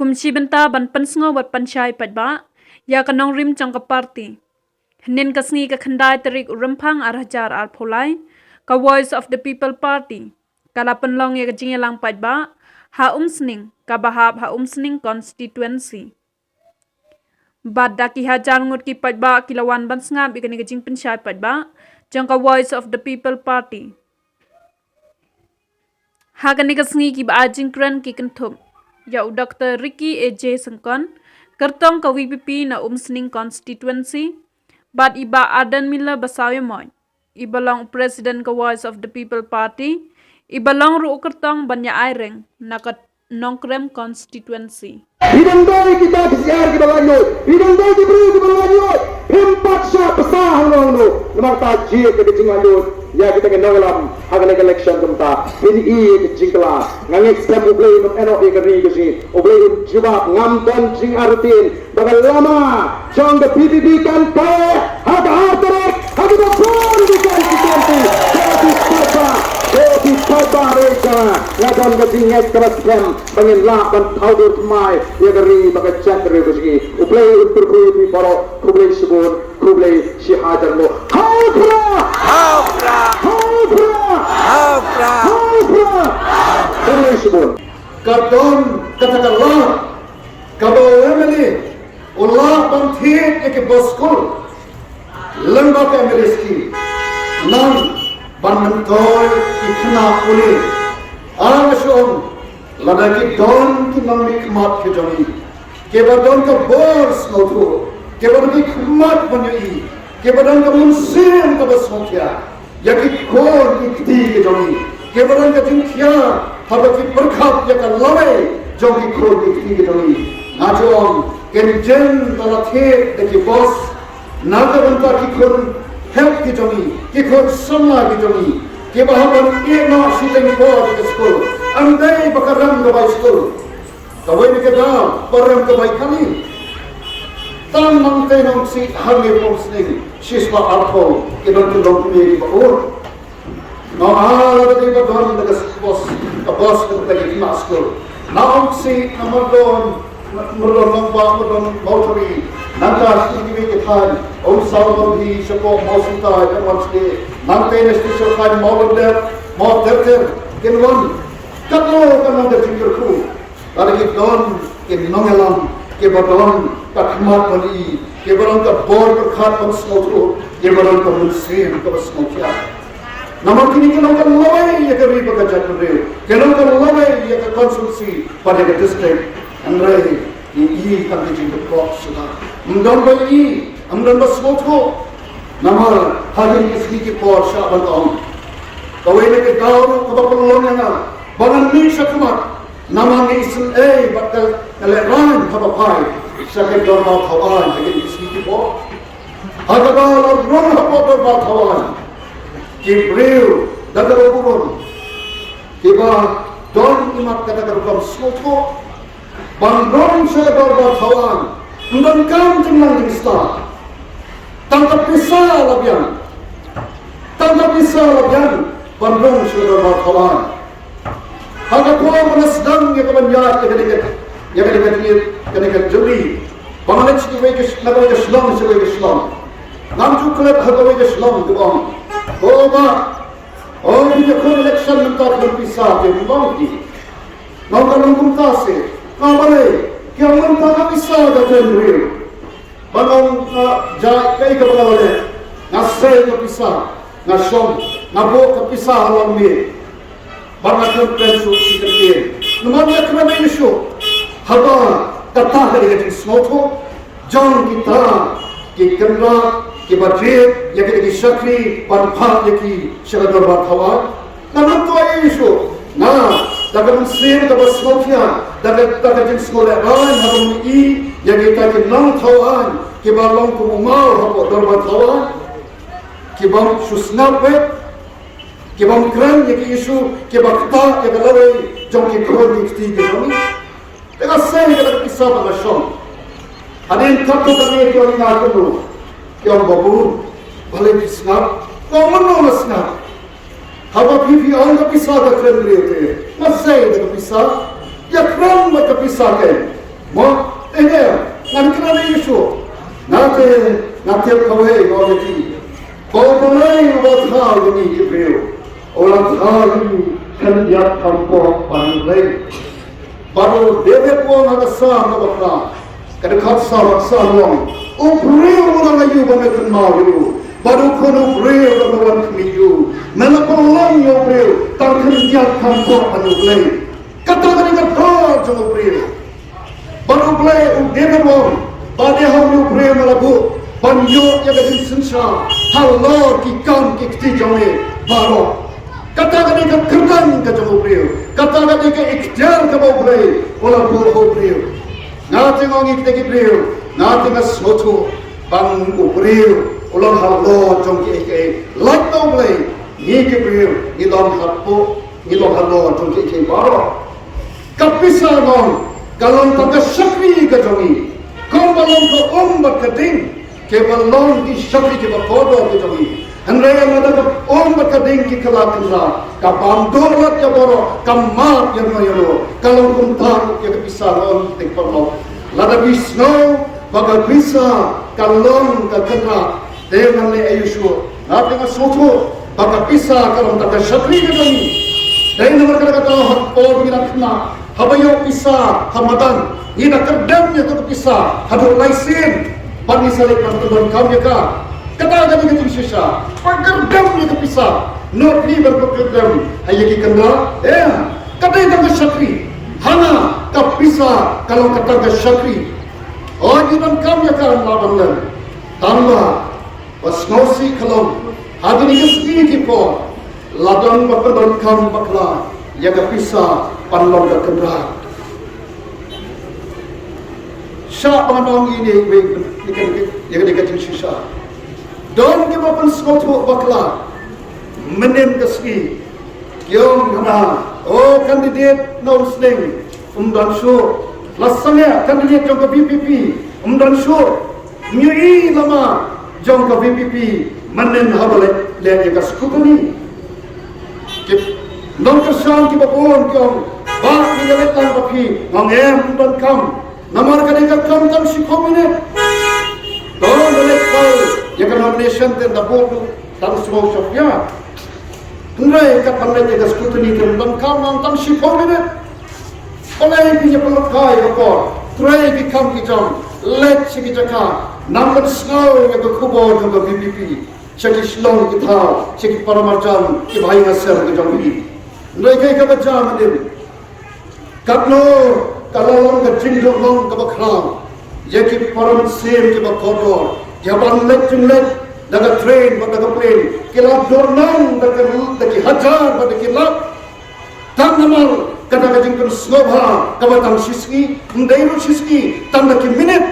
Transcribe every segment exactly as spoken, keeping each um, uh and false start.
Kum shi bynta ban pynsngew bad pynshai paidbah ïa ka nongrim jong ka party, hynnin ka sngi ka khyndai tarik u Rymphang ar hajar arphew lai, ka Voice of the People Party ka la pynlong ïa ka jingïalang paidbah ha Umsning, kaba hap ha Umsning constituency. Bad da ki hajar ngut ki paidbah ki la wan ban sngap ïa kane ka jingpynshai paidbah jong ka Voice of the People Party. Ha kane ka sngi kiba ai jingkren ki kynthup ïa u Doktor Ricky A J Syngkon, kyrtong ka V P P na Umsning constituency, bad i Bah Ardent Miller Basaiawmoit, iba long u President ka Voice of the People Party, iba long ruh u kyrtong ban ïa ai reng na ka Nongkrem constituency. Phi dang don kita ki siar kiba la ïoh, phi dang don ki briew kiba la ïoh, phim pat shah pasa hangno hangno. Namar ta jied ka jingïoh ïa kita ki nongïalam ha kane ka election kumta. Phin ïoh ïa ka jingkylla. Nga ngeit skhem U Blei un ïehnoh ïa ka ri ka jong ngi. U Blei un jubab, ngam don jingartatien ba ka lama jong ka V P P kan poi ha ka ar tarik ha kaba bun ki constituency. Ko ki paidbah, ko ki paidbah re jong nga, nga don ka jingngeit kaba skhem ba ngin lah ban thaw dur thymmai ïa ka ri bad ka jaitbynriew ka jong ngi. U Blei un kyrkhu ïa phi baroh. Khublei shibun, khublei shihajar nguh. Ha u Prah! Ha u Prah! Ha u Prah! Ha u Prah! Ha u Prah! Khublei shibun. Ka don kata ka lad kaba u M L A u lah ban thied ïa ki bus skul lyngba ka M L A scheme. Nang ban myntoi ki khynnah pule. Nga shu ong, lada ki don ki nongmihkhmat ki jong ngi kiba don ka bor sngewthuh, kiba don ki khmat ban ïohi, kiba don ka mynsiem kaba sngewkhia ïa ki khun ki kti ki jong ngi, kiba don ka jingkhia haba ki pyrkhat ïa ka lawei jong ki khun ki kti ki jong ngi. Nga ju ong, kin jin ba la thied da ki bus na ka bynta ki khun hep ki jong ngi, ki khun samla ki jong ngi, kiba hap ban ïehnoh shiteng por ïa ka skul. Ym dei ba ka rem ka bai skul. Kawei na ka daw ba rem ka bai kali. Tang nangtei nongsi hangne Umsning, shispah arphew ki don ki longkmie kiba ur. Nga ong, ah, lada dei ba don da ka bus, ka bus ka bynta ki khynnah skul. Na Umsning, na Myrdon, na Myrdon Nongbah, Myrdon Mawtharai. Nangta sha kiwei ki thaiñ, Umsaw, Mawbhi, shapoh Mawsitai, Nongwan Shnong. Nangta na sha thaiñ Mawlyndep, Mawterter, kin wan. Katno kan long ka jingkyrkhu. Lada ki don ki nongïalam kiba don ka khmat ban ïohi, kiba don ka bor pyrkhat ban sngewthuh, kiba don ka mynsiem kaba sngewkhia. Namar kine ki long ka lawei ïa ka ri bad ka jaitbynriew, ki long ka lawei ïa ka constituency bad ïa ka district. Hynrei ngi ïohi tang ka jingdukok shuh. Ym don ba ïohi, ym don ba sngewthuh. Namar ha kine ki sngi ki por shah ban ong. Kawei na ka daw ruh kaba pynlong ïa nga ba ngan mih shakhmat. Namar ngi isynei bad ka, ka lehrain haba phai sha ka dorbar thawaiñ ha kine ki sngi ki por. Ha kaba la rung hapoh dorbar thawaiñ, ki briew da kaba burom kiba don imat kata ka rukom sngewthuh ban rung sha ka dorbar thawaiñ, ym donkam jingnang jingstad. Tang ka pisa la biang. Tang ka pisa la biang ban rung sha ka dorbar thawaiñ. Ha ka por ba nga sdang ïa ka ban ïaid ïa kane ka, ïa kane ka jingïaid, kane ka jingïaid. Ba nga leit sha kawei ka sh-, na kawei ka shnong sha kawei ka shnong, ngam ju klet ha kawei ka shnong, ki ong, "O bah, o, phi ïakhun election mynta phi don pisa te?" Ym ong ki. Nga ong, "Ka long kumta seh." Nga ong, "Balei?" Ki ong, "Mynta ka pisa ka kren briew." Ba nga ong, "Nga jai kaei kaba nga la leh? Nga sei ka pisa, nga shong, nga buh ka pisa ha long miej. Ba nga kren kren shuh shi kyntien. Namar ïa kren ïa shuh." Haba kata ka dei ka jingsngewthuh jong kita ki kynrad kiba jied ïa kita ki shakri ban phah ïa ki sha ka dorbar thawaiñ. Nga mynta ïa shuh, nga da ka mynsiem kaba sngewkhia, da ka, da ka jingsngewlehrain haba ngi ïohi ïa kita ki nongthawaiñ kiba long kum u maw hapoh dorbar thawaiñ, ki bym shu sngap beit, ki bym kren ïa ki issue kiba ktah ïa ka lawei jong ki khun ki kti ki jong ngi. Te nga sei ïa ka pisa ba nga shong. Hadien katto katne ki ong ïa nga kumno? Ki ong, "Babu, balei phi sngap?" Nga ong, "Mano nga sngap? Haba phi, phi ong ka pisa ka kren briew te, nga sei da ka pisa. Ïa kren bad ka pisa kein. Mo, eh, eh, ngan kren ïa u shuh. Nga te, nga te kawei, nga te ki. Ko balei u ba thaw ïa ngi ki briew. U la thaw ïa ngi kan ïa kam ko ban lei. Bad u David u ong ha ka Salm kaba phra, ka dkhot saw bad saw u ong, u briew u la ïoh ban kynmaw ïa u. Bad u khun u briew u la wan khmih ïa u. Me la pynlong ïa u briew tang khyndiat kam ko ban u Blei. Kata ka dei ka dor jong u briew. Bad u Blei u David u ong, ba dei ha u briew me la buh ban ïoh ïa ka jingsynshar halor ki kam ki kti jong me baroh. Kata ka dei ka kyrdan ka jong u briew. Kata ka dei ka ikhtiar kaba u Blei u la buh ha u briew. Nga te nga ong ïa kita ki briew, nga te nga sngewthuh ba u briew u long halor jong kiei kiei. Lait na u Blei, ngi ki briew ngi long hapoh, ngi long halor jong kiei kiei baroh. Ka pisa long, ka long tang ka shakri ka jong ngi. Kumba long ka um bad ka ding, kiba long ki shakri kiba kordor ki jong ngi. Hynrei lada ka um bad ka ding ki kylla kynrad, ka bam dur lut ïa baroh, ka mad ïano ïano, ka long kumta ïa ka pisa, long ki paralok. Lada phi sngew ba ka pisa ka long ka kynrad, te ngan leh aïu shuh? Nga te nga sngewthuh ba ka pisa ka long tang ka shakri ka jong ngi. Dei namar kata ka daw ha ka por ba ngi dang khynnah, haba ïoh pisa ha madan, ngi da kyrdem ïa ka pisa haduh lai sien bad ngi sa leit ban pyndonkam ïa ka. Kata ka dei ka jingshisha, pynkyrdem ïa ka pisa. Not ngi ban pynkyrdem ha ïa ki kynrad. Eh, ka dei tang ka shakri. Hana ka pisa ka long ka tang ka shakri. O, ngi donkam ïa ka, la ban leh. Tangba ba sngewsih ka long, ha kine ki sngi ki por, la don ba pyndonkam bakla ïa ka pisa ban long ka kynrad. Shah ban ong ïa ine i wei, ïa kane ka jingshisha. Don kiba pynsngewthuh bakla mynnin ka sngi. Ki ong hana, o, candidate na Umsning um don shuh. La sangeh candidate jong ka V P P um don shuh. Ym ïohi lama jong ka V P P mynnin haba leit leh ïa ka scrutiny. Ki nongkyrshan kiba bun ki ong, bah, ngi ïaleit lang bad phi. Nga ong em, ym donkam. Namar ka dei ka kam tang shiphew minit. To, da leit file ïa ka nomination te da bud tang shiphew shiphew. Hynrei kat ban leit ïa ka scrutiny te ym donkam, nga ong tang shiphew minit. Balei phi ïa pynlut kai ka por? Trei ki kam ki jam, leit sha ki jaka, nang pynsngew ïa ka khubor jong ka V P P sha ki shnong ki thaw, sha ki para marjan kiba ha ïing ha sem ki jong phi. Hynrei kaei kaba jia mynnin, katno ka la long ka jingduhnong kaba khraw ïa ki para mynsiem kiba kordor, kiba leit jingleit da ka train bad da ka plane, ki la duhnong da ka, da ki hajar bad da ki lak. Tang namar kata ka jingpynsngewbha kaba tang shisngi, ym dei ruh shisngi, tang da ki minit.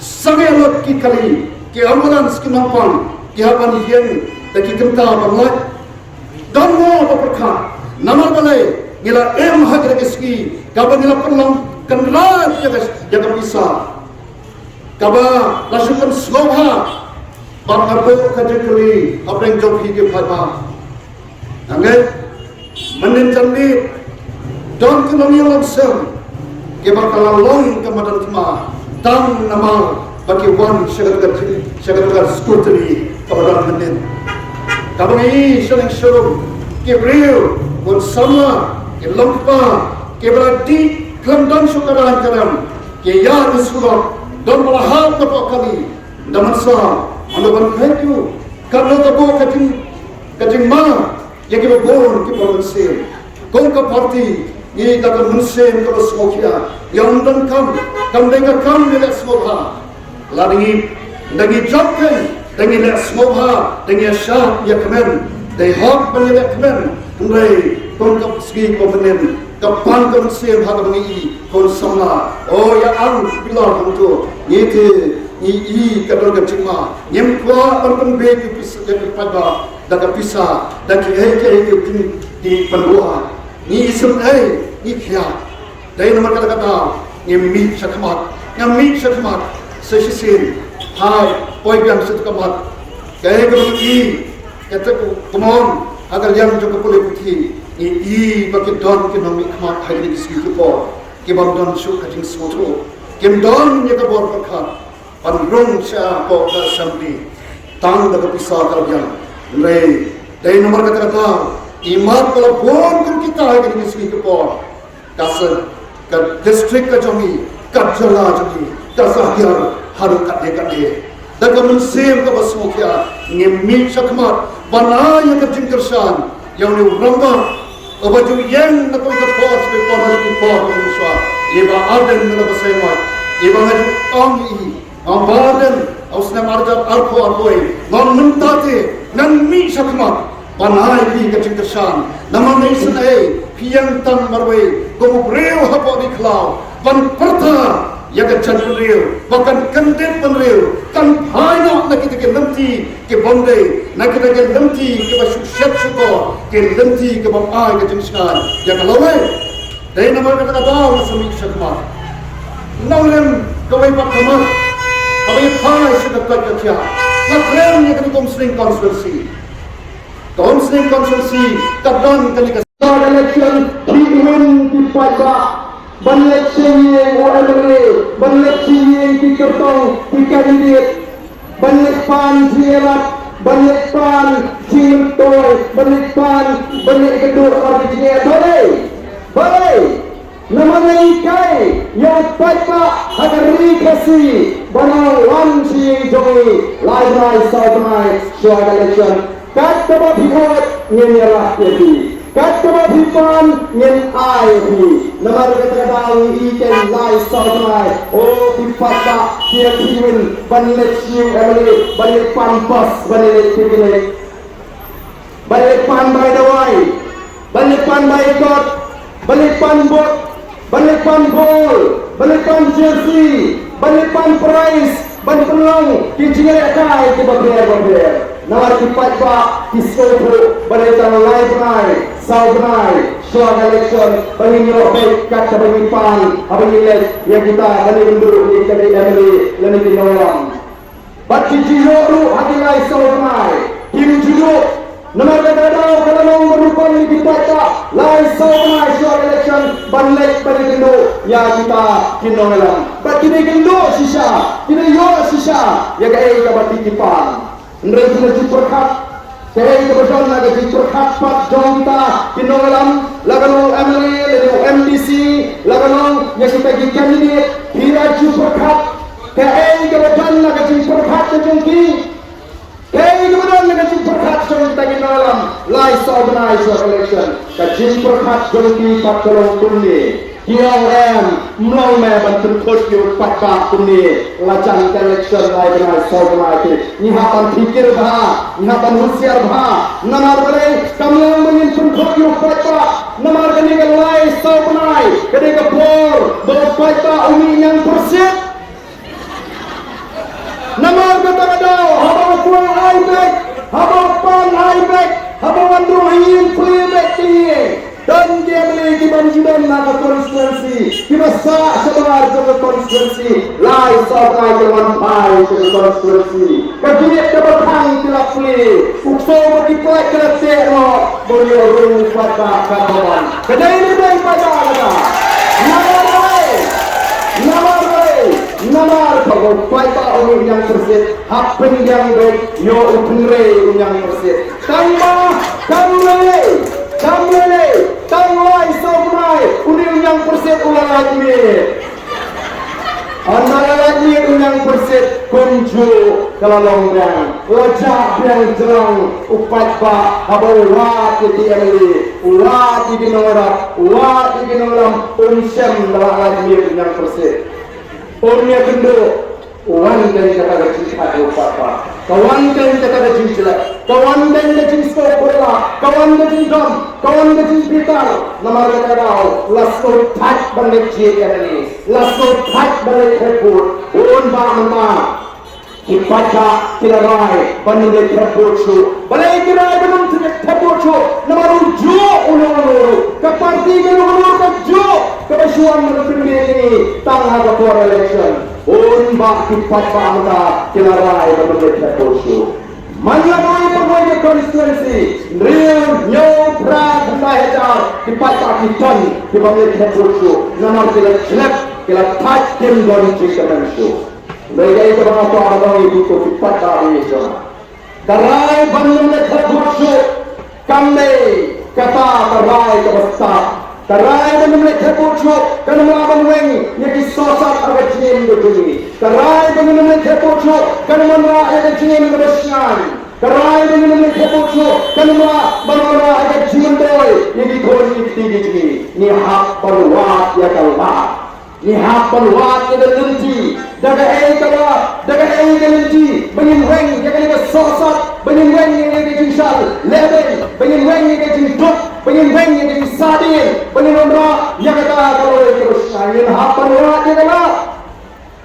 Sangeh lut ki kali, ki ambulance, ki nongpang, ki hap ban ïeng da ki kynta ban lait. Don mo ba pyrkhat, namar balei ngi la im ha kine ki sngi kaba ngi la pynlong kynrad ïa ka, ïa ka pisa. Kaba la shu pynsngewbha, ba nga buh ka jingkylli hapdeng jong phi ki paidbah. Nga ngeit mynnin janmiet don ki nongïalam sem kiba ka la long ka madan thma tang namar ba ki wan sha kata ka jing, sha kata ka scrutiny kaba don mynnin. Kaba ngi sha neng sha rum, ki briew, khun samla, ki longkpa, kiba la dih khlem don shuh ka rang ka rem, ki ïaid surok, don ba la hap ka pok kali, da mynsa, ynda ban kheit ïa u, katno ka buh ka jing, ka jingma ïa kiba bun ki para mynsiem. Kum ka party, ngi da ka mynsiem kaba sngewkhia, ïa ym donkam, kam dei ka kam ngi leh sngewbha. Lada ngi, da ngi jop kein, da ngi leh sngewbha, da ngi ïa shad ïa kmen, dei hok ban ïa leh kmen. Hynrei kum ka sngi kaba mynnin, ka pan ka mynsiem ha kaba ngi i, khun samla, o ïa ang bilor hangto, ngi te ngi i ka don ka jingma, ngim kwah ban pynbeit ïa ki pisa, ïa ki paidbah da ka pisa, da kiei kiei ki jing, ki pynduh. Ngi i sngewthuh, ngi khia. Dei namar kata ka daw ngim mih shakhmat, ngim mih shakhmat. Sa shisien, hai, poi biang sha ka mat. Kaei kaba ngi i, kata ka mon ha ka liang jong ka pule puthi, ngi i ba ki don ki nongmihkhmat ha kine ki sngi ki por. ki bym don shuh ka jingsngewthuh, kim don ïa ka bor pyrkhat ban rung sha ka assembly tang da ka pisa ka biang. Hynrei dei namar kata ka daw, imat ka la bun kum kita ha kine ki sngi ki por, ka sa, ka district ka jong ngi, ka jylla jong ngi ka sa hiar haduh katne katne. Da ka mynsiem kaba sngewkhia, ngim mih shakhmat ban ai ïa ka jingkyrshan ïa une u rangbah uba ju ïeng na kawei ka por sha kawei ka por ha kine ki por mynshwa, i Bah Ardent Miller Basaiawmoit, iba nga ju ong ïa i, Bah Ardent, ha u snem ar hajar arphew arphew wei, nga ong mynta te ngan mih shakhmat ban ai ïa phi ka jingkyrshan. Namar nga isynei phi ïeng tang marwei kum u briew hapoh ri khlaw ban pyrta ïa ka jaitbynriew ba kan kyndit bynriew, kan phai noh na kita ki lynti ki bym dei, na kita ki lynti kiba shu shet shu kor, ki lynti ki bym ai ka jingshngaiñ ïa ka lawei. Dei namar kata ka daw nga sa mih shakhmat. Nongrim kawei pat ka mat, kaba ïa phai sha ka koit ka khiah. Nga kren ïa kane ka Umsning constituency. Ka Umsning constituency ka don kane ka, election, phi win phi paidbah ban leit sha ïing u M L A, ban leit sha ïing ki kyrtong ki candidate, ban leit pan jingïarap, ban leit pan jingmyntoi, ban leit pan, ban leit kynduh ar jingïarap. Balei? Balei? Namar ngi hikai ïa u paidbah ha ka ri Khasi ba nang wan sha ïing jong ngi lai bnai saw bnai shuwa ka election. Katba phi ot ngin ïarap ïa phi, katba phi pan ngin ai ïa phi. Namar kata ka daw ngi ïeit lai saw bnai, o phi paidbah, phi ïa phi win ban leit sha ïing M L A, ban leit pan bus, ban leit picnic, ban leit pan bai dawai, ban leit pan bai kot, ban leit pan bot, ban leit pan bol, ban leit pan jersey, ban leit pan prize, ban pynlong ki jingïalehkai kiba pher ba pher. Namar ki paidbah ki sngewthuh ba dei tang lai bnai saw bnai shuwa ka election ba ngin ïoh beit katba ngi pan, haba ngi leit ïa kita, ban ïakynduh ïa kita ki M L A lane ki nongïalam. Bad ki ju ïoh ruh ha ki lai saw bnai, kim ju ïoh. Namar kata ka daw ka la long ba rukom ïa ki paidbah lai saw bnai shuwa election ban leit ban ïakynduh ïa kita ki nongïalam. Bad ki dei kynduh shisha, ki dei ïoh shisha ïa kaei kaba ki, ki pan. Hynrei ki la ju pyrkhat kaei kaba don ha ka jingpyrkhat pat jong kita ki nongïalam, la ka long u M L A, la ka long u M D C, la ka long ïa kita ki candidate, ki la ju pyrkhat kaei kaba don ha ka jingpyrkhat ka jong ki. Kaei kaba don ha ka jingpyrkhat jong kita ki nongïalam lai saw bnai shuwa election. Ka jingpyrkhat jong ki pat ka long kumne. Ki ong em, mlong me ban pynkhot ïa u paidbah kumne. La jan ka election lai bnai saw bnai te ngi hap ban phikir bha, ngi hap ban husiar bha. Namar balei? Kam long ba ngin pynkhot ïa u paidbah. Namar kane ka lai saw bnai ka dei ka por ba u paidbah u mih ñiangpyrsit. Namar kata ka daw, haba u poi ai beit, haba u pan ai beit, haba u wan rung ha ïing plie beit ki ïing. Don ki M L A kiba ju don na ka constituency, kiba sah shabar jong ka constituency, lai saw bnai ki wan phai sha ka constituency. Ka gate kaba khang ki la plie, u ksew bad ki plate ki la teh noh, ba u ïoh rung u paidbah katba wan. Ka dei ne ym dei paidbah kata? Namar balei? Namar balei? Namar ba u paidbah u mih ñiangpyrsit, hap pynbiang beit, ïoh u tynrai u ñiangpyrsit. Tangba kam lei, kam lei, tang lai saw bnai une u ñiangpyrsit u la lait miet. Hynda la lait miet u ñiangpyrsit, kumjuh ka la long biang, la jah biang jrang u paidbah haba u wad ïa ki M L A, u wad ïa ki nongïarap, u wad ïa ki nongïalam, um shem da la lait miet u ñiangpyrsit. Um ïakynduh. Wan dei kata ka jingthait ïa u paidbah, ka wan dei kata ka jingjleh, ka wan dei ka jingsngew pyrla, ka wan ka jingdom, ka wan ka jingbitar. Namar kata ka daw la sngewthait ban leit jied M L A, la sngewthait ban leit thep vote. Bun bah mynta ki paidbah ki la rai ban ym leit thep vote shuh. Balei ki rai ban ym leit thep vote shuh? Namar ujuh uno uno ruh, ka party kano kano ruh kajuh kaba shu wan ban pynbieit ïa ngi tang ha ka por election. Bun bah ki paidbah mynta ki la rai ban ym leit thep vote shuh. Man la bun bun ki constituency, hynriew, hynñiew, phra, khyndai hajar ki paidbah ki don kiba ym leit thep vote shuh, namar ki la jlep, ki la thait, kim don jingkyrmen shuh. Hynrei kaei kaba nga kwah ban ong ïa phi ko ki paidbah ba ïeit jong nga, ka rai ban ym leit thep vote shuh kam dei kata ka rai kaba stad. Ka rai ban ym leit thep vote shuh kan ym lah ban weng ïa ki sohsat ha ka jingim ka jong ngi. Ka rai ban ym leit thep vote shuh kan ym lah ïa ka jingim kaba shngaiñ. Ka rai ban ym leit thep vote shuh kan ym lah ban wanrah ïa ka jingmyntoi ïa ki khun ïa ki kti ki jong ngi. Ngi hap ban wad ïa ka lad. Ngi hap ban wad ïa ka lynti. Da kaei kaba, da kaei ka lynti ba ngin weng ïa kane ka sohsat, ba ngin weng ïa kane ka jingshah lehbeiñ, ba ngin weng ïa ka jingduk, ba ngin weng ïa ka jingsahdien, ba ngin wanrah ïa kata ka lawei kaba shngaiñ. Ngin hap ban wad ïa ka lad.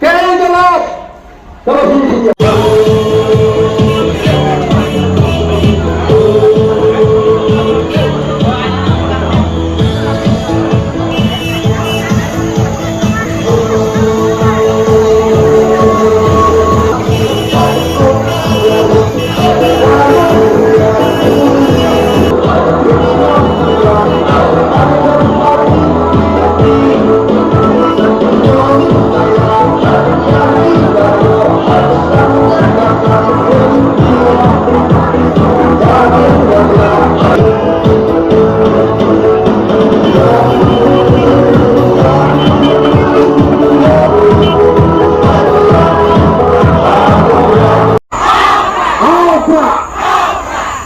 Kaei ka lad? Kaba hi hi. Ha u Prah!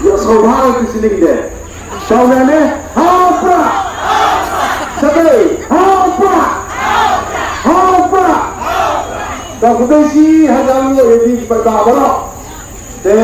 Ïa sngewbha ïa ki siling de. Sngewbha ne? Ha u Prah! Sngewbha ne? Ha u Prah! Ha u Prah! Ka khublei shi hajar nguh ïa phi ki paidbah baroh. Te